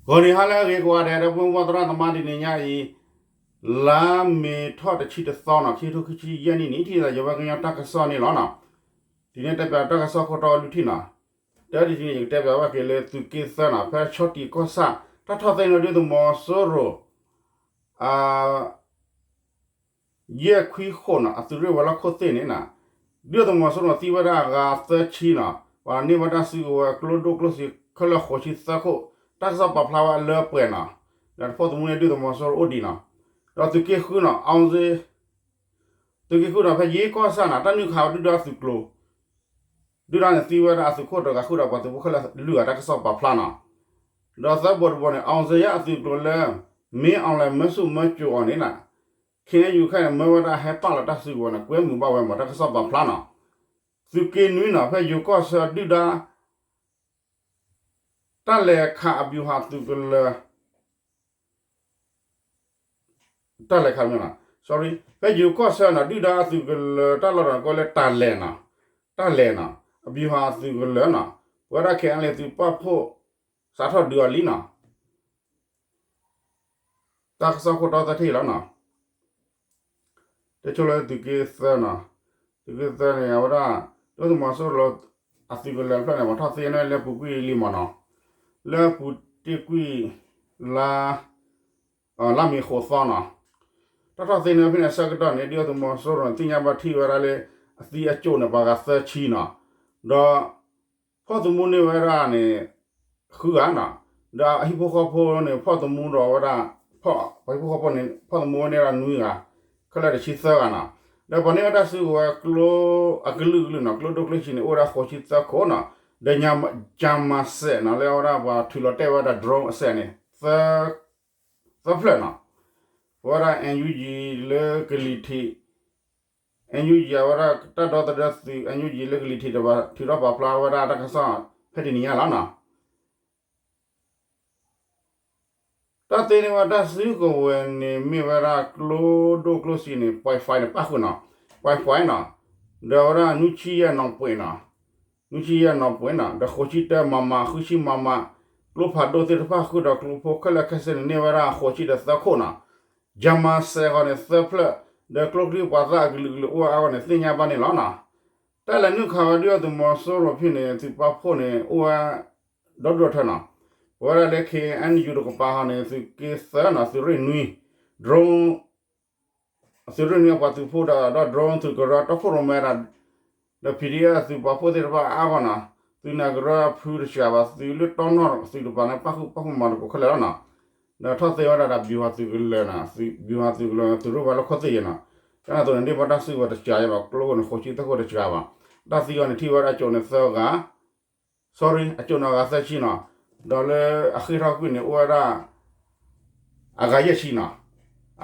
ဂီၤနံၤဟါလၢအဂ့ၤကိးဂၤဒဲး ဒီပုၢ်ဝဲၢ်သရၣ်သမါ တနံၤညါအံၤ လါမ့ၤထီၣ်တဆံတသီနီၤ ခံထိခံဆံယဲၢ်နံၣ်န့ၣ် ထံၣ်သးယဝဲကညီတၢ်ကစီၣ်န့ၣ်လီၤနီၤ. ဒ်န့ၣ်တဲပၠးတၢ်ကစီၣ်ခိၣ်တီလွံၢ်ထံၣ်နီၤ. တၢ်ဒ်န့ၣ် ယကတဲပၠးဘၣ်က့ၤလၢသုးက့သၢနီၤ ဖဲဆီတံၤကီၢ်ဆၣ် တၢ်ထီၣ်သ့ၣ်န့ၣ် ဒုၣ်ဒါသုးမီၤစိရိၤ ယဲၢ်ခွံဃိးနီၤ အသုးရ့ၣ်ဝဲၤလီၢ်ခိၣ်သ့ၣ်န့ၣ်နီၤ ဒုၣ်ဒါသုးမီၤစိရိၤသံဝဲဒၣ်အဂၤသၢဆံနီၤ ပှၤန့ၢ်ဝဲဒၣ်စုကဝဲၤကျိဒိၣ်ကျိဆံးခဲလၢာ်ဃိးဆံသၢခိၣ် တၢ်ကစီၣ်ပာ်ဖျါဝဲလၢပှဲၤနီၤ ဒီးတဖီၣ်သမူန့ၣ် ဒုၣ်ဒါသုးမီၤစိရိၤအိၣ်ဒံးနီၤ ဒီးသုးက့ဃုနီၤ အီၤ သုးက့ဃုနီၤ ဖဲယဲၢ်ကီၢ်ဆၣ်နီၤ တၢ်နုာ်ခးဝဲဒုၣ်ဒါအသုးကျိၤ ဒုၣ်ဒါန့ၣ်သံဝဲဒၣ်အသုးခိၣ်တဂၤဃုာ်ဒီးပှၤသုးဖိခဲလၢာ်လွံၢ်ဂၤ တၢ်ကစီၣ်ပာ်ဖျါနီၤ. ဒီးသၢဘိတဘိန့ၣ် အီၤ စ့ယါအသုးကျိၤလၢ မ့ၢ်အီၤလဲၤမၢဆူၣ်မၢစိးအီၤန့ၣ်နီၤ ခ့ၣ်အဲၣ်ယူၣ်ခဲအံၤန့ၣ် မၢဝဲဒၣ်ဟဲပာ်လီၤတၢ်စုကဝဲၤန့ၣ် ကွဲမုာ်ဘၣ်ဝဲမး တၢ်ကစီၣ်ပာ်ဖျါနီၤ. သုးက့နွံနီၤ ဖဲယိၤကီၢ်ဆၢဒုၣ်ဒါ တၢ်လဲၤခးအဗျူဟာသုးကလၢၤ တၢ်လဲၤခးမ့ၢ်နီၤ sorry ဖဲယိၤကီၢ်ဆၢနီၤ ဒုၣ်ဒါအသုးကလၢၤတၢ်လီၢ်ဒီးကိးလၢတၢ်လဲၤနီၤ တၢ်လဲၤနီၤ အဗျူဟာသုးကလၢၤနီၤ ပဝဲဒၣ် ခ့ၣ်အဲၣ်ယူၣ် သုးပာ်ဖှိၣ် စးထီၣ်ဒုးအီၤလံနီၤ တၢ်ကစီၣ်ခိၣ်တီသၢထံၣ်လီၤနီၤ. တဆိလၢသုးက့သၢနီၤ သုးက့သၢန့ၣ် အဝဲဒၣ် ဒုၣ်ဒါသုးမီၤစိရိၤ အသုးကလၢၤတဖျၢၣ်န့ၣ် ပှၤထီၣ်သ့န့ၢ်လၢပူၤကွံာ်လံမးနီၤ လၢပူၤတ့ၢ်ကွံာ် လါ လါမ့ၤဃိးသီနီၤ တၢ်ထီၣ်သ့န့ၢ်ဖဲန့ၣ်အဆၢကတီၢ်န့ၣ် ဒုၣ်ဒါသုးမီၤစိရိၤန့ၣ် သ့ၣ်ညါဘၣ်ထံၣ်ဝဲဒၣ်လၢ အသံအကၠိၣ်န့ၣ် ပှၤဂၤသၢဆံနီၤ ဒီး ဖီၣ်သမူန့ၢ်ဝဲဒၣ်န့ၣ် ဃုဂၤနီၤ ဒီးအဟံၣ်ဖိဃီဖိန့ၣ် ဖီၣ်သမူဒီးဝဲဒၣ် ပှၤဟံၣ်ဖိဃီဖိန့ၣ် ဖီၣ်သမူဝဲန့ၢ်ဒၣ်နွံဂၤ ခဲလၢာ်တဆံသၢဂၤနီၤ ဒီးပှၤန့ၢ်ဝဲဒၣ်စုကဝဲၤကျိ အကလုာ်ကလုာ်နီၤ ကျိဒိၣ်ကျိဆံးန့ၣ် အိၣ်ဝဲဒၣ်ဃိးဆံသၢခိၣ်နီၤ ဒီး jammer စဲးနီၤ လၢအဝဲဒၣ်ပှၤထုးလီၤတဲာ်ဝဲဒၣ် drone အစဲးန့ၣ် သၢဖျၢၣ်နီၤ ပဝဲဒၣ် NUG လၢကလံၤထံး NUG အဝဲဒၣ်တၢ်ဒီသဒၢသုး NUG လၢကလံၤထံးတဖၣ် ထုးထီၣ်ပာ်ဖျါဝဲဒၣ်တၢ်ကစီၣ် ဖဲတနံၤညါလီၤနီၤ တၢ်သ့န့ၢ်ဝဲတၢ်စုကဝဲၤန့ၣ် မ့ၢ်ဝဲဒၣ်ကျိဒိၣ်ကျိဆံးန့ၣ် point five န့ၣ် ပၣ်ဃုာ်နီၤ point five နီၤ ဒီးဝဲဒၣ်နွံဆံယဲၢ်နီၣ်ပှဲၤနီၤ နွံဆံယဲၢ်နီၣ်ပှဲၤနီၤ ဒီးဃိးဆံတၢ MM ဃုဆံ MM ကျိဖးဒိၣ်သ့ၣ်တဖၣ်ဃုာ်ဒီးကျိဖိခဲလၢာ်ခဲဆ့န့ၣ် န့ၢ်ဝဲဒၣ်ဃိးဆံဒီးသၢခိၣ်နီၤ jammer စဲးဃီန့ၣ် သၢဖျၢၣ် ဒီးကျိချံပှၤသၣ်အကလုာ်ကလုာ်အိၣ်အါဂီၢ်န့ၣ် သ့ၣ်ညါဘၣ်န့ၣ်လီၤနီၤ တၢ်လဲၤနုာ်ခးဝဲဒုၣ်ဒါသုးမီၤစိရိၤဖဲန့ၣ် သုးပာ်ဖှိၣ်န့ၣ် အိၣ်ဝဲ ဒီဒူၣ်ထၢနီၤ ပဝဲဒၣ်လၢ ခ့ၣ်အဲၣ်ယူၣ် တကပၤဟီန့ၣ် သုးက့သၢနီၤ သုးရ့ၣ်နွံ drone သုးရ့ၣ်နွံအပှၤသုးဖိဒီး ဒီး drone သုးကရၢတီခိၣ်ရိၣ်မဲဒၣ် ဒီး PDF သုးပာ်ဖှိၣ်သ့ၣ်တဖၣ်အါဂီၢ်နီၤ သုးနၢ်ကရၢအဖုတစှၤဘၣ် သုးလၢတီနီၢ်သုးတပၤန့ၣ် ပၣ်ဃုာ်ပၣ်ဃုာ်မၤသကိးခဲလၢာ်လီၤနီၤ ဒီးထီၣ်သ့ဝဲဒၣ်ဒီး ဗျူဟာသုးကလၢၤနီၤ ဗျူဟာသုးကလၢၤ သုးရ့ၣ်ဝဲၤလီၢ်ခိၣ်သ့ၣ်ယဲနီၤ ကန့ၣ်အသိးန့ၣ် ဒ့ၣ်ဘၣ်တၢ်စုကဝဲၤတစှၤယဲဘၣ် ကျိခိၣ်န့ၣ် ဃိးဆံသၢခိၣ်တစှၤဘၣ် တၢ်သံအီၤန့ၣ် ထံၣ်ဝဲဒၣ်အကၠိၣ်န့ၣ်သၢဂၤ sorry အကၠိၣ်န့ၣ်အဂၤသၢဆံနီၤ ဒီးလၢအဃ့ၢ်ထီၣ်ကွံာ်န့ၣ် အိၣ်ဝဲဒၣ် အဂၤယဲၢ်ဆံနီၤ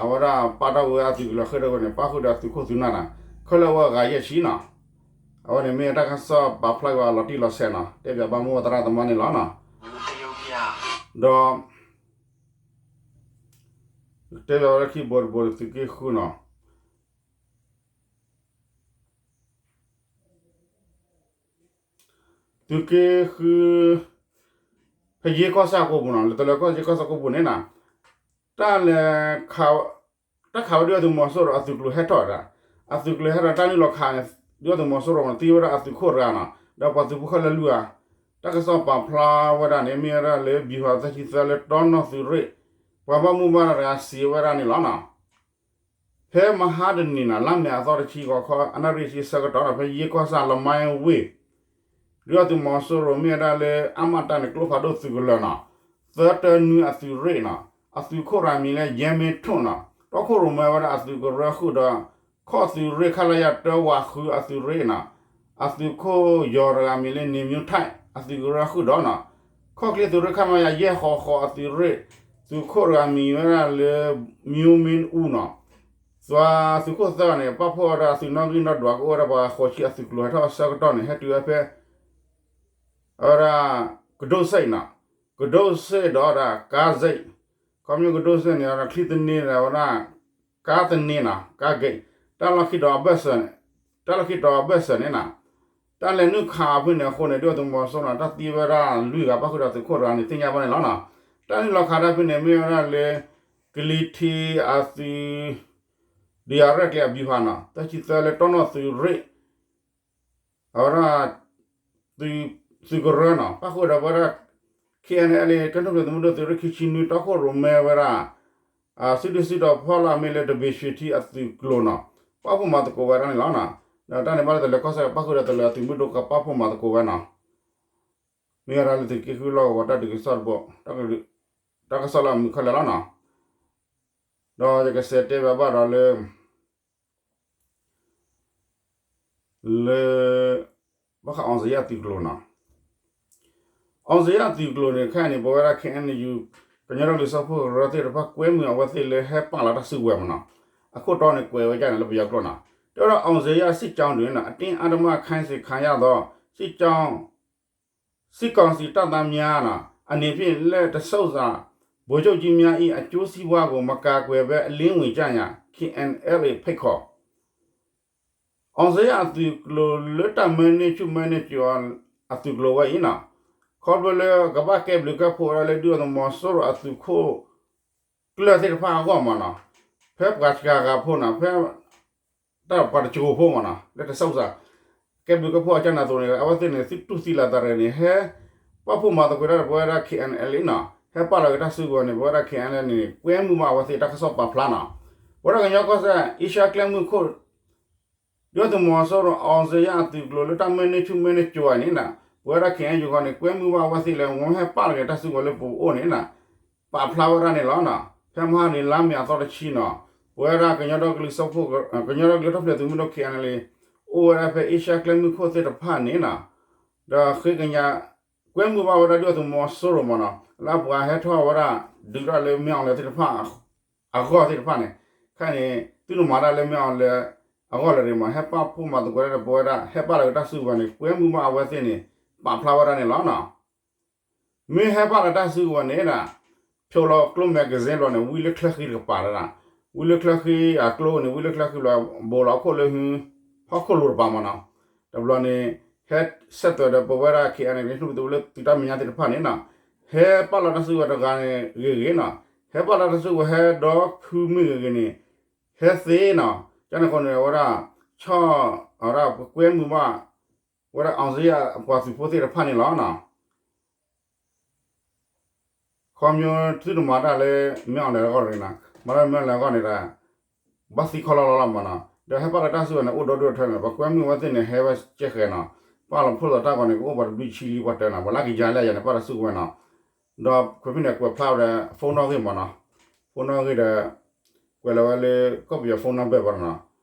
အဝဲဒၣ်ပာ်ထီၣ်ဝဲအသုးကလၢၤဃ့ၢ်ထီၣ်ကွံာ်န့ၣ် ပၣ်ဃုာ်ဒီးသုးခိၣ်သုးနၢ်နီၤ ခဲလၢာ်အိၣ်အဂၤယဲၢ်ဆံနီၤ အဝဲန့ၣ်မ့ၢ်တၢ်ကစီၣ်ပာ်ဖျါက့ၤဝဲလီၤတံၢ်လီၤဆဲးနီၤ တဲပၠးဘၣ်မိၢ်ပၢ်သရၣ်သမါန့ၣ်လီၤနီၤ ဒီး တဲပၠးဝဲလၢခံဘိတဘိန့ၣ် သုးက့ဃုနီၤ သုးက့ဃု ဖဲယဲၢ်ကီၢ်ဆၣ်ကိးပူၤနီၤ လၢတလၢကီၢ်ယဲၢ်ကီၢ်ဆၣ်ကိးပူၤန့ၣ်နီၤ တၢ်လဲၤ တၢ်ခးဝဲဒုၣ်ဒါသုးမီၤစိရိၤအသုးကျိၤဟဲထီၣ်ဒၣ် အသုးကျိၤဟဲထီၣ်တၢ်နုာ်လီၤခးန့ၣ် ဒုၣ်ဒါသုးမီၤစိရိၤန့ၣ် သံဝဲဒၣ်အသုးခိၣ်တဂၤနီၤ ဒီးပှၤသုးဖိခဲလၢာ်လွံၢ်ဂၤ တၢ်ကစီၣ်ပာ်ဖျါဝဲဒၣ်န့ၣ် မ့ၢ်ဝဲဒၣ်လၢ ဗျူဟာသၢဆံသၢ လၢတီနီၢ်သုးရ့ၣ် ပှၤဘၣ်မူဘၣ်ဒါတဂၤစံးဝဲဒၣ်န့ၣ်လီၤနီၤ ဖဲမဟါတနံၤနီၤ လါမ့ၤအသီတဆံဂီၤခီ အနၣ်ရံၣ်ဆံဆၢကတီၢ်နီၤ ဖဲယဲၢ်ကီၢ်ဆၣ်လမါဝ့ၢ် ဒုၣ်ဒါသုးမီၤစိရိၤမ့ၢ်ဝဲဒၣ်လၢ အမတၢ်န့ၣ် ကျိဖးဒိၣ်သုးကလၢၤနီၤ သၢတၢနွံအသုးရ့ၣ်နီၤ အသုးခိၣ်တဂၤမံၤလၢ ယဲမ့ထူၣ်နီၤ တီခိၣ်ရိၣ်မဲဝဲဒၣ်အသုးကရၢဃုာ်ဒီး ခီၣ်သုးရ့ၣ် ခလရ တၢဝးဃုအသုးရ့ၣ်နီၤ အသုးခိၣ်ယီၤတဂၤမံၤလၢ န့ၣ်မၠိထၢၣ် အသုးကရၢဃုာ်ဒီးနီၤ ခီၣ်ချ့သုးရ့ၣ် ခမရ ယဲၢ်ဃိးဃိးအသုးရ့ၣ် သုးခိၣ်တဂၤမံၤဝဲဒၣ်လၢ မၠိမ့အူနီၤ သုးခိၣ်သၢဂၤန့ၣ် ပာ်ဖှိၣ်ဝဲဒၣ်သုးနီၣ်ဂံၢ်နီၣ်ဒွး ကအိၣ်ဝဲဒၣ်ပှၤဃိးဆံအသုးကျိၤ ဟဲထီၣ်အဆၢကတီၢ်န့ၣ် ဟဲတုၤဝဲဖဲ အဝဲဒၣ် ကဒိၣ်စ့ၣ်နီၤ ကဒိၣ်စ့ၣ်ဒီးဒၣ်ကါစ့ၣ် ခီဖျိကဒိၣ်စ့ၣ်န့ၣ် အဝဲဒၣ်ချံသန့ဒီးဝဲဒၣ် ကါသန့နီၤ ကါဂ့ၢ် တၢ်လီၢ်ခံဒီးအဘၢၣ်စၢၤန့ၣ် တၢ်လီၢ်ခံဒီးအဘၢၣ်စၢၤန့ၣ်နီၤ တၢ်လဲၤနုာ်ခးအဖုၣ်န့ၣ်အဃိန့ၣ် ဒုၣ်ဒါသုးမီၤစိရိၤနီၤ တၢ်သံဝဲဒၣ်လွံၢ်ဂၤ ပၣ်ဃုာ်ဒီးသုးခိၣ်တဂၤန့ၣ် သ့ၣ်ညါဘၣ်န့ၣ်လီၤနီၤ တၢ်နုာ်လီၤခးတၢ်ဖဲန့ၣ် မ့ၢ်ဝဲဒၣ်လၢ ကလံၤထံးအသုး ဒုးယၤရဲၣ်ကျဲၤအဘံဖးနီၤ သၢဆံသၢလၢတီနီၣ်သုးရ့ၣ် အဝဲဒၣ် သုးကရၢနီၤ ပၣ်ဃုာ်ဒီးပဝဲဒၣ် ခ့ၣ်အဲၣ်အဲၣ်လ် ကၠဲၣ်ထူၣ်ဖျဲးသုးမုၢ်ဒိၣ်သုးရ့ၣ်ခံဆံနွံ တီခိၣ်ရိၣ်မဲဝဲဒၣ် စုဒုၣ်စုတီၤဖီလာ်မ့ၢ်လၢ တဘ့ၣ်ဆှ့ထံအသုးကျိၤနီၤ ပာ်ဖှိၣ်မၤသကိးဝဲဒၣ်န့ၣ်လီၤ. ဒီးတၢ်န့ၣ်ဘၣ်လၢတလဲၤကီၢ်စဲၣ် ပၣ်ဃုာ်ဒီးတလဲၤအသုးမုၢ်ဒိၣ်ကပာ်ဖှိၣ်မၤသကိးဝဲနီၤ မ့ၢ်ဝဲဒၣ်လၢသုးက့ဃုလီၢ်ကဝီၤတၢ်ဒုးကစီၣ်တဘိ တၢ်ကစီၣ်လၢအမုာ်ခဲလၢာ်လီၤနီၤ. ဒီးယကစးတဲဘၣ်ဘၣ်ဒီးလၢ လၢ ဘၣ်ဃး အောင်ဇေယျ သုးကျိၤနီၤ အောင်ဇေယျ သုးကျိၤန့ၣ် ခဲအံၤန့ၣ် ပဝဲဒၣ် ခ့ၣ်အဲၣ်ယူၣ် ကညီဒီကလုာ်စၢဖှိၣ်ကရၢသ့ၣ်တဖၣ် ကွဲမုာ်အဝဲသ့ၣ်လၢဟဲပာ်လီၤတၢ်စုကဝဲၤမနီၤ အခိၣ်တီန့ၣ်ကွဲးဝဲဒ်န့ၣ်လၢပယီၤကျိာ်နီၤ တဲဝဲဒၣ် အောင်ဇေယျ စစ်ကြောင်းတွင် အတင်းအဓမ္မ ခိုင်းစေခံရသော စစ်ကြောင်း စစ်ကောင်စီတပ်သားများ အနေဖြင့် လက်တဆုပ်စာ ဗိုလ်ချုပ်ကြီးများ၏ အကျိုးစီးပွားကို မကာကွယ်ဘဲ အလင်းဝင်ကြရန် ခ့ၣ်အဲၣ်အဲၣ်လ် ဖိတ်ခေါ် အောင်ဇေယျ အသုးကျိၤလၢတၢ်မၢန့ၢ်ဆူၣ်မၢန့ၢ်ကၠိၤ အသုးကျိၤဝဲအံၤနီၤ ခီဖျိလၢကဘၣ်ကဲဘျုးကဲဖှိၣ်ဝဲဒၣ်လၢဒုၣ်ဒါသုးမီၤစိရိၤအသုးခိၣ် ကျၢၢ်သ့ၣ်တဖၣ်အဂီၢ်မနီၤ ဖဲပှၤစှၤဂၤဖိနီၤ ဖဲ တၢ်ပှၤတကၠိၤဖိမနီၤ လၢတဆုပ်စာ ကဲဘျုးကဲဖှိၣ်အကၢ်နၢ်သိးန့ၣ် အဝဲသ့ၣ်န့ၣ် သုတူၢ်သံလၢသးရဲၣ်န့ၣ် ဟဲ ပာ်ဖှိၣ်မၤသကိးတၢ်ဒီးပဝဲဒၣ် ခ့ၣ်အဲၣ်အဲၣ်လ်နီၤ ဟဲပာ်လီၤက့ၤတၢ်စုကဝဲၤန့ၣ် ပဝဲဒၣ် ခ့ၣ်အဲၣ်အဲၣ်လ်န့ၣ် ကွဲမုာ်ဘၣ်အဝဲသ့ၣ်တၢ်ကစီၣ်ပာ်ဖျါနီၤ ပဝဲဒၣ်ကညီကီၢ်စဲၣ် အ့ရှါကျဲမုၢ်ခိၣ် ဒုၣ်ဒါသုးမီၤစိရိၤ အောင်ဇေယျ အသုးကျိၤလၢတၢ်မၢန့ၢ်ဆူၣ်မၢန့ၢ်ကၠိၤအံၤန့ၣ်နီၤ ပဝဲဒၣ် ခ့ၣ်အဲၣ်ယူၣ် ဃီန့ၣ် ကွဲမုာ်ဘၣ်အဝဲသ့ၣ်လၢ ဝဲဟဲပာ်လီၤက့ၤတၢ်စုကဝဲၤလၢပအိၣ်န့ၣ်နီၤ ပာ်ဖျါဝဲဒၣ်န့ၣ်လီၤ. ဖဲမဟါန့ၣ် လါမ့ၤအသီတဆံနီၤ ပဝဲဒၣ်ကညီဒီကလုာ်စၢဖှိၣ် ကညီဒီကလုာ်ထီၣ်ဖျဲးသုးမုၢ်ဒိၣ် ခ့ၣ်အဲၣ်အဲၣ်လ် အိၣ်ဝဲဒၣ်ဖဲအ့ရှါကျဲမုၢ်ခိၣ်သ့ၣ်တဖၣ်န့ၣ်နီၤ ဒီးဃ့ကညး ကွဲမုာ်ဘၣ်ဝဲဒၣ်ဒုၣ်ဒါသုးမီၤစိရိၤမနီၤ လၢအပှၤဟဲထီၣ်ဝဲဒၣ် ဒုးတၢ်လၢမ့ၢ်အီၤလဲၣ်သ့ၣ်တဖၣ် အဂီၢ်သ့ၣ်တဖၣ်န့ၣ် ခဲအံၤန့ၣ် သုတမၤတၢ်လၢမ့ၢ်အီၤလဲၣ် အဂီၢ်လၢၤဒံးမး ဟဲပာ်ဖှိၣ်မၤသကိးတၢ်ဒီးပဝဲဒၣ် ဟဲပာ်လီၤက့ၤတၢ်စုကဝဲၤန့ၣ် ကွဲမုာ်ဘၣ်အဝဲသ့ၣ်န့ၣ် ပာ်ဖျါဝဲဒၣ်န့ၣ်လီၤနီၤ. မ့ၢ်ဟဲပာ်လီၤတၢ်စုကဝဲၤန့ၣ်ဒၣ် ဖျိလီၤကျိ magazine ဘျီန့ၣ် ဝံလၢချၢဃံတကပၤဒၣ်, ဝံလၢချၢဃံအကျိန့ၣ် ဝံလၢချၢဃံဘျီ ဘူးလီၤအခိၣ်လၢဟူ ဟီၣ်ခိၣ်လိၤတပၤမးနီၤ. တဘျီန့ၣ် ဟဲဆဲးသွဲးဒီးပဝဲဒၣ် ခ့ၣ်အဲၣ်အဲၣ်လ် ကညီတၢ်ထူၣ်ဖျဲးသုးမုၢ်ဒိၣ်လၢသုးတၢ်မဲာ်ညါသ့ၣ်တဖၣ်န့ၣ်နီၤ, ဟဲပာ်လီၤတၢ်စုကဝဲၤတဂၤန့ၣ်ဂ့ၤဂ့ၤနီၤ, ဟဲပာ်လီၤတၢ်စုကဝဲၤဟဲဒီဖုမုၢ်ဂ့ၤဂ့ၤန့ၣ် ဟဲသ့နီၤ, ကန့ၣ်အဃိန့ၣ် အဝဲဒၣ် ဆီၣ် အဝဲဒၣ်ပကွဲမုာ်ဘၣ် ဝဲဒၣ် အောင်ဇေယျ အပှၤသုးဖိသ့ၣ်တဖၣ်န့ၣ်လီၤနီၤ. ခီဖျိသုတမၤတၢ်လၢမ့ၢ်အီၤလဲၣ်အဂီၢ်န့ၣ်နီၤ, မၤတၢ်လၢမ့ၢ်အီၤလဲၣ်အဂီၢ်န့ၣ်ဒီး ဘၣ်သံခီလီလီၤလီၤမးနီၤ. ဒီးဟဲပာ်လီၤတၢ်စုကဝဲၤန့ၣ် အိၣ်ဒီဒိၣ်ထဲန့ၣ် ပှၤကွဲမုာ်ဝဲသ့ၣ်န့ၣ် ဟဲဝဲကဲဃဲၤနီၤ, ပာ်လီၤဖိသီတၢ်ဂီၤန့ၣ် ကအိၣ်ပှၤတဘျုးဆံလံပှၤတၢၤနီၤ, ပှၤလၢကယၤလၢယၤန့ၣ် ပာ်တၢ်စုကဝဲၤနီၤ. ဒီးကွဲးဖဲန့ၣ် ကွဲးဖျါဝဲဒီး phone နီၣ်ဂံၢ်မးနီၤ, phone နီၣ်ဂံၢ်ဒီး ကွဲးလီၤဝဲလၢ ကီၢ်ပယီၤ phone number ဘၣ်နီၤ,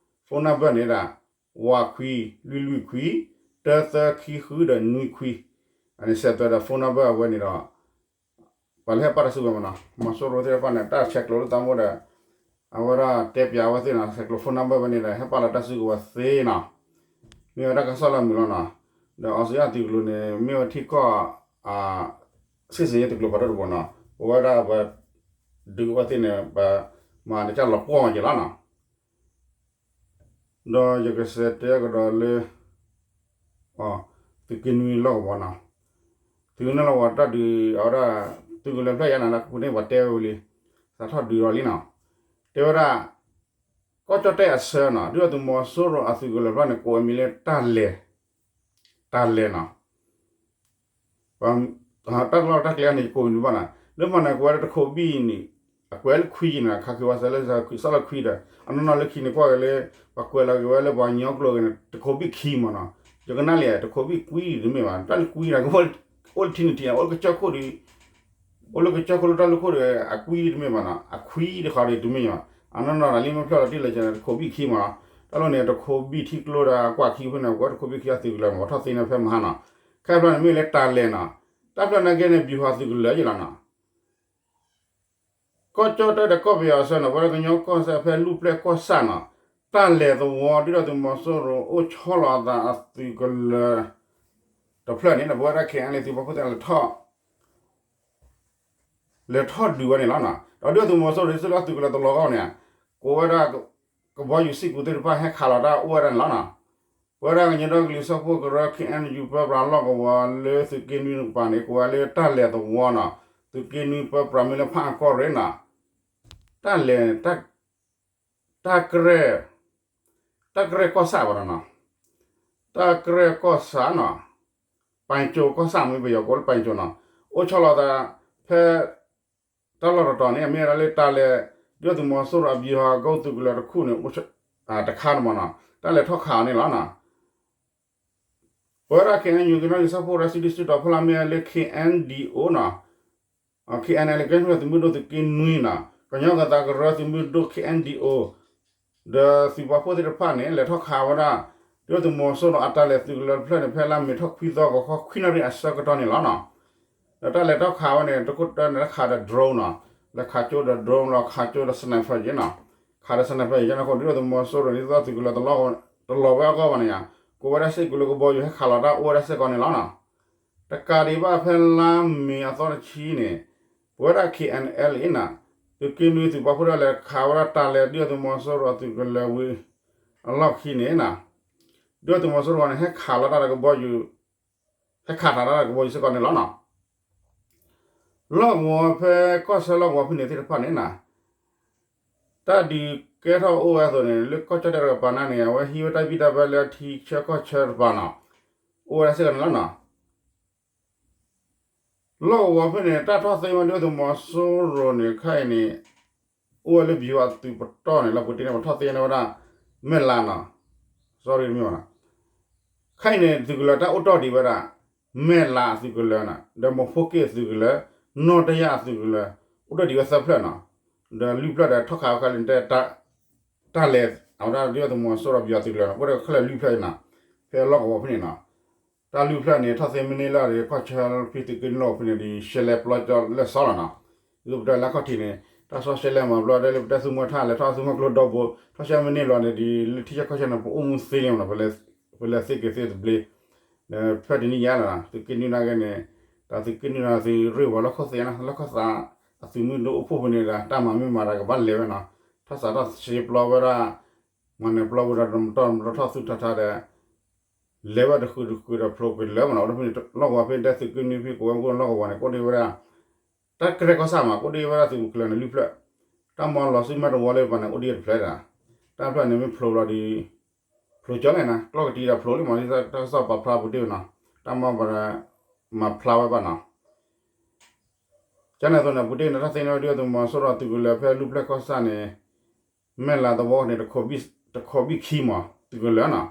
phone number န့ၣ်ဒၣ် ဝးခွံ လွံၢ်လွံၢ်ခွံ တၢသၢခံဃုဒီးနွံခွံ, အန့ၣ်ဆဲးသွဲးဒီး phone number အဝဲန့ၣ်ဒီး ပှၤလၢဟဲပာ်တၢ်စုကဝဲၤမးနီၤ, မီၤစိရိၤသ့ၣ်တဖၣ်န့ၣ် တၢ်ဆဲးကျိးလၢသးမိၢ်ဒီး အဝဲဒၣ်တဲပၠးအဝဲသ့ၣ်နီၤ, ဆဲးကျိး phone number ဝဲန့ၣ်ဒီး ဟဲပာ်လီၤတၢ်စုကဝဲၤသ့နီၤ, မ့ၢ်ဝဲတၢ်ကစီၣ်လၢအမုာ်လီၤနီၤ. ဒီး အောင်ဇေယျ သုးကျိၤန့ၣ် မ့ၢ်ဝဲထံကီၢ် စစ်ဆင်ရေး သုးကျိၤဖးဒိၣ်တဘိနီၤ, ပဝဲဒၣ်ပှၤဒုးအဝဲသ့ၣ်န့ၣ် ပမၤတၢ်လီၤပှီၢ်မးက့ၤလီၤနီၤ. ဒီးယကစးတဲကဒီးလၢ သုးက့နွံလီၢ်ကဝီၤနီၤ, သုးက့နွံလီၢ်ကဝီၤတၢ်ဒုးအဝဲဒၣ် သုးကလၢၤဖျၢၣ်ယါန့ၣ် လၢကပူၤန့ၣ်ပှၤတဲဝဲလံ, စးထီၣ်ဒုးဒီးလံနီၤ, တဲဝဲဒၣ် ကီၢ်ကၠီၣ်တဲၣ်အဆၢနီၤ, ဒုၣ်ဒါသုးမီၤစိရိၤအသုးကလၢၤဖျၢၣ်န့ၣ် ကိးအမံၤလၢတၢ်လဲၤ, တၢ်လဲၤနီၤ တၢ်လီၢ်တၢ်ကျဲန့ၣ် ယကိးမံၤတဘၣ်နီၤ, လၢမၤန့ၣ်ကွဲးလၢတခိးဘံၣ်န့ၣ်, အကွဲးလၢခွံယံၤနီၤ, ခးက့ၤဝဲစးလၢစးလၢခွံဒီး အနီၢ်နီၢ်လၢခံန့ၣ် ကွၢ်က့ၤလၢ ပှၤကွဲးလီၤက့ၤဝဲလၢပှၤကညီကျိာ်ဂ့ၤန့ၣ် တခိးဘံၣ်ခံမးနီၤ, ယကနၣ်လံ တခိးဘံၣ်ကွံတမ့ၢ်ဘၣ်, တၢ်လၢကွံန့ၣ် ကအိၣ်လၢထံန့ၣ်ထံး အိၣ်လၢကစၢၢ်ခိၣ်ဒီး အိၣ်လၢကစၢၢ်ခိၣ်လၢတၢ်လၢခိၣ်ဒီး အကွံတမ့ၢ်ဘၣ်နီၤ, အခွံတခီဒီးတမ့ၢ်ဘၣ်, အနီၢ်နီၢ်လၢလံမ့ၢ်ဖျၢၣ်လီၤတံၢ်လၢကန့ၣ် တခိးဘံၣ်ခံမးနီၤ, တၢ်လီၢ်န့ၣ် တခိးဘံၣ်ထံကျိဒီးအကွၢ်ခံဖဲန့ၣ် အဝဲတခိးဘံၣ်ခံအသုးကလၢၤမး ပှၤထီၣ်သ့န့ၣ်ဖဲမဟါနီၤ, ခဲဖျၢၣ်န့ၣ်မ့ၢ်လၢတၢ်လဲၤနီၤ, တၢ်ဖျၢၣ်နာ်က့န့ၣ် ဗျူဟာသုးကလၢၤယလီၤနီၤ ကီၢ်ကၠီၣ်တဲၣ်ဒီးကီၢ်ပယီၤအဆၢနီၤ, ပဝဲဒၣ်ကညီကီၢ်စဲၣ်ဖဲလူၢ်ပျဲၢ်ကီၢ်ဆၣ်နီၤ, တၢ်လဲၤသဝီ ဒုၣ်ဒါသုးမီၤစိရိၤအိၣ်ဆီလီၤအသးအသုးကလၢၤ တဖျၢၣ်န့ၣ် ပဝဲဒၣ် ခ့ၣ်အဲၣ်အဲၣ်လ် သုးပာ်ဖှိၣ်သ့ၣ်တဖၣ် လဲၤထီၣ်ဒုးဝဲန့ၣ်လီၤနီၤ. ဒီးဒုၣ်ဒါသုးမီၤစိရိၤ ဒ်သိးလၢအသုးကလၢၤတလီၤဂီၢ်န့ၣ် ကိးဝဲဒၣ် ကဘီယူၤစ့ၢ်ကီးသ့ၣ်တဖၣ် ဟဲခးလီၤတၢ်အိၣ်ဝဲဒၣ်န့ၣ်လီၤနီၤ. ပဝဲဒၣ်ကညီဒီကလုာ်စၢဖှိၣ်ကရၢ ခ့ၣ်အဲၣ်ယူၣ် ပၢပြးလီၢ်ကဝီၤလၢသုးက့နွံတကပၤန့ၣ် ကိးဝဲလၢတၢ်လဲၤသဝီနီၤ, သုးက့နွံပၢပြးမ့ၢ်လၢဖးအၣ်ကီၢ်ရ့ၣ်နီၤ, တၢ်လဲၤ တၢ်ကရဲၣ် တၢ်ကရဲၣ်ကီၢ်ဆၣ်ဘၣ်နီၤနီၤ, တၢ်ကရဲၣ်ကီၢ်ဆၣ်နီၤ, ပၣ်ကၠိကီၢ်ဆၣ်မ့ၢ်ပယီၤကိးလၢပၣ်ကၠိနီၤ, အိၣ်ဆီလီၤသး ဖဲ တၢ်လီၢ်တတီၤန့ၣ် အမ့ၢ်ဝဲဒၣ်လၢတၢ်လဲၤ ဒုၣ်ဒါသုးမီၤစိရိၤအဗျူဟာကုန်းသုးကလၢၤတခီန့ၣ် အိၣ်တခါန့ၣ်မ့ၢ်နီၤ, တၢ်လဲၤထီၣ်ခးအီၤန့ၣ်လီၤနီၤ. ပဝဲဒၣ် ခ့ၣ်အဲၣ်ယူၣ် ကညီကီၢ်စဲၣ် ပအိၣ်ဝဲဒၣ်စုဒုၣ်စုတီၤဖီလာ်မ့ၢ်ဝဲလၢ ခ့ၣ်အဲၣ်ဒီးအိၣ်နီၤ, ခ့ၣ်အဲၣ်အဲၣ် ကညီသုးမုၢ်ဒိၣ်သုးက့နွံနီၤ, ကညီကသးကရၢသုးမုၢ်ဒိၣ် ခ့ၣ်အဲၣ်ဒီးအိၣ် ဒီးသုးပာ်ဖှိၣ်သ့ၣ်တဖၣ်န့ၣ် လဲၤထီၣ်ခးဝဲဒၣ် ဒုၣ်ဒါသုးမီၤစိရိၤအတၢ်လဲၤသုးကလၢၤတဖျၢၣ်န့ၣ် ဖဲလါမ့ၤထီၣ်ခွံသီဂီၤခီခွံနၣ်ရံၣ်အဆၢကတီၢ်န့ၣ်လီၤနီၤ. ဒီးတၢ်လဲၤထီၣ်ခးဝဲန့ၣ် တခိၣ်တၢန့ၣ် တၢ်ခးဒီး drone နီၤ, လဲၤခးကၠိဒီး drone လီၤ ခးကၠိဒီး sniper က့နီၤ, ခးဒီး sniper က့န့ၣ်အဃိ ဒုၣ်ဒါသုးမီၤစိရိၤန့ၣ် ဒ်သိးသုးကလၢၤတလီၤဝဲအဂီၢ်ဘၣ်န့ၣ်ယါ, ကိးဝဲဒၣ်စ့ၢ်ကီးလၢကဘီယူၤဟဲခးလီၤတၢ်အိၣ်ဝဲဒၣ်စ့ၢ်ကီးန့ၣ်လီၤနီၤ. တကးဒံးဘၣ်ဖဲလါမ့ၤအသီတဆံန့ၣ် ပဝဲဒၣ် ခ့ၣ်အဲၣ်အဲၣ်အံၤနီၤ, သုးက့နွံသုးပာ်ဖှိၣ်ဒၣ်လဲၤခးဝဲဒၣ်တၢ်လဲၤဒုၣ်ဒါသုးမီၤစိရိၤအသုးကလၢၤဝံၤ အလီၢ်ခံန့ၣ်နီၤ, ဒုၣ်ဒါသုးမီၤစိရိၤန့ၣ် ဟဲခးလီၤတၢ်ဒီးကဘီယူၤ, ဟဲခးထီၣ်တၢ်ဒီးကဘီယူၤစ့ၢ်ကီးန့ၣ်လီၤနီၤ. လီၢ်ကဝီၤဖဲကီၢ်ဆၢလီၢ်ကဝီၤဖဲန့ၣ်သ့ၣ်တဖၣ်န့ၣ်နီၤ, တၢ်ဒုးကဲထီၣ်အိၣ်ဝဲအသိးန့ၣ် လၢကီၢ်ကၠီၣ်တဲၣ်တကပၤန့ၣ်န့ၣ် အဝဲဟံးဝဲတၢ်ဘံၣ်တၢ်ဘၢလၢထံဆၢကီၢ်ဆၢတကပၤနီၤ, အိၣ်ဝဲဒၣ်စ့ၢ်ကီးန့ၣ်လီၤနီၤ. လီၢ်ကဝီၤဖဲန့ၣ် တၢ်ထီၣ်သ့ဝဲဒၣ်ဒုၣ်ဒါသုးမီၤစိရိၤန့ၣ် ခဲအံၤန့ၣ် အိၣ်ဝဲလၢပယီၤအသုးပတီၢ်န့ၣ် လၢပူၤတ့ၢ်န့ၣ် ပထီၣ်သ့န့ၢ်ဝဲဒၣ် မဲၢ်လးနီၤ, sorry တမ့ၢ်ဘၣ်နီၤ, ခဲအံၤန့ၣ် သုးကလၢၤတၢ်အိၣ်တီၢ်ဒံးဝဲဒၣ် မဲၢ်လးအသုးကလၢၤနီၤ, ဒီးမီၤဖိက့ၣ်အသုးကလၢၤ, နီၢ်တယၢ်အသုးကလၢၤ, အိၣ်တီၢ်ဒံးဝဲသၢဖျၢၣ်နီၤ, ဒီးလွံၢ်ဖျၢၣ်ဒီးထီၣ်ခးဝဲခဲလၢာ်န့ၣ် တၢ်လဲၤ အဝဲဒၣ်ဒုၣ်ဒါသုးမီၤစိရိၤပယီၤသုးကလၢၤနီၤ အိၣ်ဒီးခဲလၢာ်လွံၢ်ဖျၢၣ်အံၤနီၤ, ဖဲလီၢ်ကဝီၤဖဲန့ၣ်နီၤ, တၢ်လွံၢ်ဖျၢၣ်န့ၣ် ထီၣ်သ့မ့ၢ်န့ၢ်လၢ်ဒီး ကီၢ်ဆၢဖဲသုးက့နွံလီၢ်ဖဲန့ၣ်ဒီး ရှဲလဲပျီကၠီလၢစီလီၤနီၤ, ဒ်သိးပတဲလၢခီၣ်ထံးန့ၣ် တၢ်ဆီၣ်ရှဲလဲမၤဘျီဒဲလၢပတဲသူမွဲထၣ်လဲၤထီၣ်သူမွဲကျိဒီဘိ ထီၣ်ရှဲမ့ၢ်န့ၢ်လီၤန့ၣ်ဒီး လၢထံဆၢကီၢ်ဆၢန့ၣ် ပအိၣ်မူသ့န့ၣ်မနီၤ, ပလဲၤသ့က့ၤသ့တဘျ့ ဒီးဖဲတနံၣ်ညါလီၤ သုးက့နွံနာ်က့န့ၣ် တၢ်သုးက့နွံန့ၣ် သုးရ့ၣ်ဝီၤလီၢ်ခိၣ်သ့ၣ်နီၤ လီၢ်ခိၣ်သး အသုးမုၢ်ဒိၣ်အိၣ်ဖှိၣ်ဖဲန့ၣ်ဒီး တၢ်မၤမ့ၢ်မၤတၢ်ကဘၣ်လဲၤဝဲနီၤ, ထီၣ်စးထီၣ်ရှဲပျီဝဲဒၣ် မၤနၢၤပျီဝဲဒီး တမတီၢ်မတီၢ်ထီၣ်သူၣ်ထီၣ်ထါဒီး လဲၤဝဲတဃုာ်တဃုာ်ဒီးဖျိကလၢၤမနီၤ, အိၣ်ဒီးဖဲန့ၣ် လီၢ်ကဝီၤဖဲတဲသုးက့နွံဖဲကိးဝဲမူလီၢ်ကဝီၤန့ၣ် ကအိၣ်ဒံးဝဲဒၣ် တၢ်ကရဲၣ်ကီၢ်ဆၣ်မး ကအိၣ်ဒံးဝဲဒၣ်သုးမုၢ်ကလၢၤန့ၣ်လွံၢ်ဖျၢၣ်, တၢ်မၤလီၤစုမဲာ်တဝီလၢပှၤန့ၣ် အိၣ်ဒံးတဖျၢၣ်ဒၣ်, တၢ်ဖျၢၣ်န့ၣ်မ့ၢ်ဖျိလီၤဒီး ဖျိကၠီလဲၣ်နီၤ ကျီၢ်ကတံၤဒီးဖျိလံမး ဒ်သိးတၢ်ကစီၣ်ပာ်ဖျါပူၤတ့ၢ်နီၤ, တၢ်မၤဘၣ်ဒီး မၤဖျါဝဲဘၣ်နီၤ, ကန့ၣ်အသိးန့ၣ် ပူၤတ့ၢ်န့ၣ် တၢ်သ့န့ၢ်ဝဲဒၣ်သုးမီၤစိရိၤသုးကလၢၤဖဲလွံၢ်ဖျၢၣ်ကီၢ်ဆၣ်န့ၣ် မဲၢ်လးသဝီန့ၣ် တခိးဘံၣ်ခံမး သုးကလၢၤနီၤ,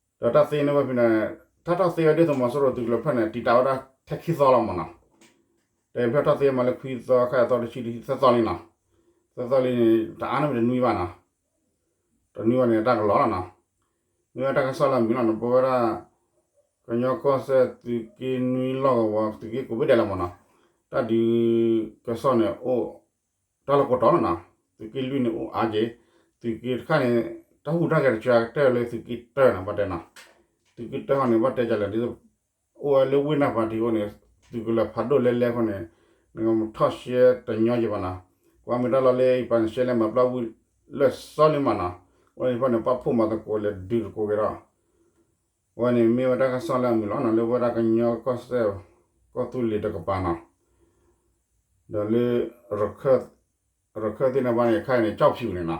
ဒီးတၢ်သ့န့ၢ်ဝဲဖဲန့ၣ် တၢ်ထီၣ်သ့ဝဲဒၣ်သုးမီၤစိရိၤသုးကလၢၤဖျၢၣ်န့ၣ် တံာ်တာ်ဝဲဒၣ်ထဲခံသီလီၤမးနီၤ, တဖျၢၣ်ထီၣ်သ့မးလၢခွံသီ ခဲအံၤသီတဆံဒီးသၢသီလံနီၤ, သၢသီလံန့ၣ် တအါန့ၢ်မ့ၢ်တနွံဘၣ်နီၤ, တနွံဘၣ်န့ၣ် တၢ်ကလီၤလီၤနီၤ, မ့ၢ်ဝဲတၢ်ကစီၣ်လၢအမုာ်လီၤနီၤ ပဝဲဒၣ် ကညီကီၢ်စဲၣ်သုးက့နွံလီၢ်ကဝီၤ သုးက့ကိးဘ့ၣ်ဒဲးလီၤမးနီၤ, တၢ်ဒုးကစီၣ်န့ၣ်အိၣ် တၢ်လီၢ်ကိးတီၤလီၤနီၤ, သုးက့လွံၢ်န့ၣ်အိၣ်အါက့ၤ, သုးက့တခါန့ၣ် တၢ်ဟူးတၢ်ဂဲၤတကၢ်ကတၢၢ်လၢသုးက့တၢန့ၣ် ဘၣ်တဲနီၤ, သုးက့တၢဟီန့ၣ် ဘၣ်တဲကလဲၣ်ဒ်သိး အိၣ်ဝဲလၢဝ့ၢ်နၢ်ပၤတံၤအအိၣ်န့ၣ် သုးကလၢၤဖးဒိၣ်လဲလဲဃိန့ၣ် နကထီၣ်ရှဲတညီယံၤဘၣ်နီၤ, ကွၢ်မ့ၢ်တၢ်လီၢ်လၢယပှၤန့ၣ် ရှဲလဲမၤပျီဝံၤလၢစီလံမးနီၤ, အဝဲန့ၣ်ဖဲန့ၣ် ပာ်ဖှိၣ်မၤသကိးလဲၤဒုးသကိးက့ၤဒီး အဝဲန့ၣ်မ့ၢ်ဝဲတၢ်ကစီၣ်လၢအမုာ်လီၤနီၤ လၢဝဲဒၣ်ကညီကီၢ်စဲၣ် ကီၢ်သူလ့ၤတကပၤနီၤ, ဒီးလၢ ရခၢၣ်သ့ၣ်တဖၣ်န့ၣ် ခဲအံၤန့ၣ် ကၠီၣ်ဖၠူၣ်န့ၣ်နီၤ,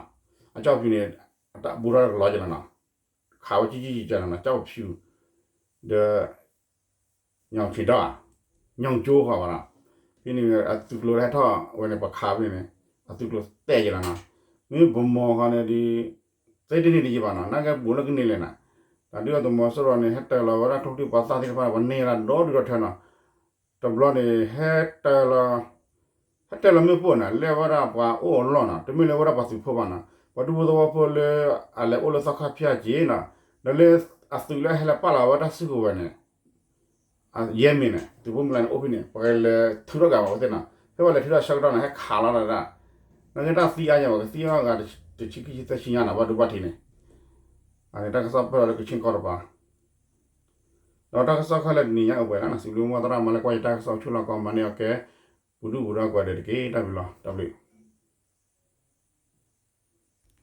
အကၠီၣ်ဖၠူၣ်န့ၣ် အတၢ်ဘူးထီၣ်တကလီၤက့ၤလီၤနီၤ, ခးဝဲကံကံကံကနီၤ ကၠီၣ်ဖၠူၣ် ဒီး ညီၣ်ဆံးဒီး ညီၣ်ကၠိဃီဘၣ်နီၤ, ဖဲန့ၣ်အသုးကျိၤဟဲထီၣ်ဝဲန့ၣ် ပှၤခးဖဲန့ၣ် အသုးကျိၤတဲာ်က့ၤလီၤနီၤ, မ့ၢ်ပမီၤဃီန့ၣ်ဒီး သ့တန့ၢ်တယံၤဘၣ်နီၤ နာ်က့ဘူးလၢကန့ၢ်လဲၣ်နီၤ, တၢ်ဒုၣ်ဒါသုးမီၤစိရိၤန့ၣ် ဟဲတၢၤလီၤဝဲဒၣ်ကျိချံမျိာ်သၣ်သ့ၣ်တဖၣ်န့ၣ် ပှၤန့ၢ်ဝဲဒၣ်ဒီဒူၣ်ဒီထၢနီၤ, တဘျီန့ၣ် ဟဲတၢၤလီၤ ဟဲတၢၤလီၤမ့ၣ်ပိၢ်န့ၣ် လဲၤဝဲဒၣ်ပှၤအိၣ်အလီၢ်နီၤ တမ့ၢ်လၢဝဲဒၣ်ပှၤသုးဖိဘၣ်နီၤ ပှၤဒူဖိသဝီဖိလၢ အလဲၤအိၣ်လၢသီခါဖၠၣ်က့ၤနီၤ, ဒီးလၢအသုးလၢဟဲလၢပာ်လီၤဝဲတၢ်စုကဝဲၤန့ၣ် ယဲၢ်မံၤန့ၣ် သုးဖိမုၢ်လၢ်န့ၣ်အိၣ်ဖဲန့ၣ် ပှၤလဲၤထုးထီၣ်က့ၤဘၣ်ဝဲသ့ၣ်နီၤ, ဖဲပှၤလဲၤထုးထီၣ်ဆၢကတီၢ်န့ၣ် ဟဲခးလီၤဒၣ်ဒၣ်, နာ်က့တၢ်သံအါညါဘၣ် ကသံအီၤဂၤတဆံခံဆံသၢဆံညါနီၤ ဘၣ်ဒိဘၣ်ထံးန့ၣ်, အန့ၣ်တၢ်ကစီၣ်ပၢၢ်လီၤလၢကဆ့ကီၢ်တပၤ, ဒီးတၢ်ကစီၣ်ခဲလၢာ်တနံၤညါအိၣ်ပှဲၤလီၤနီၤ စံးဘျုးမုၢ်သရၣ်မၤလၢကွၢ်ယတၢ်ကစီၣ်ဆူၣ်လီၤကီးမၤန့ၢ်အီၤကဲ ပူၤဒုၣ်ပူၤဒါကွၢ်ဒဲးတက့ၢ် တၢ်ဘျုးလီၤ တၢ်ဘျုး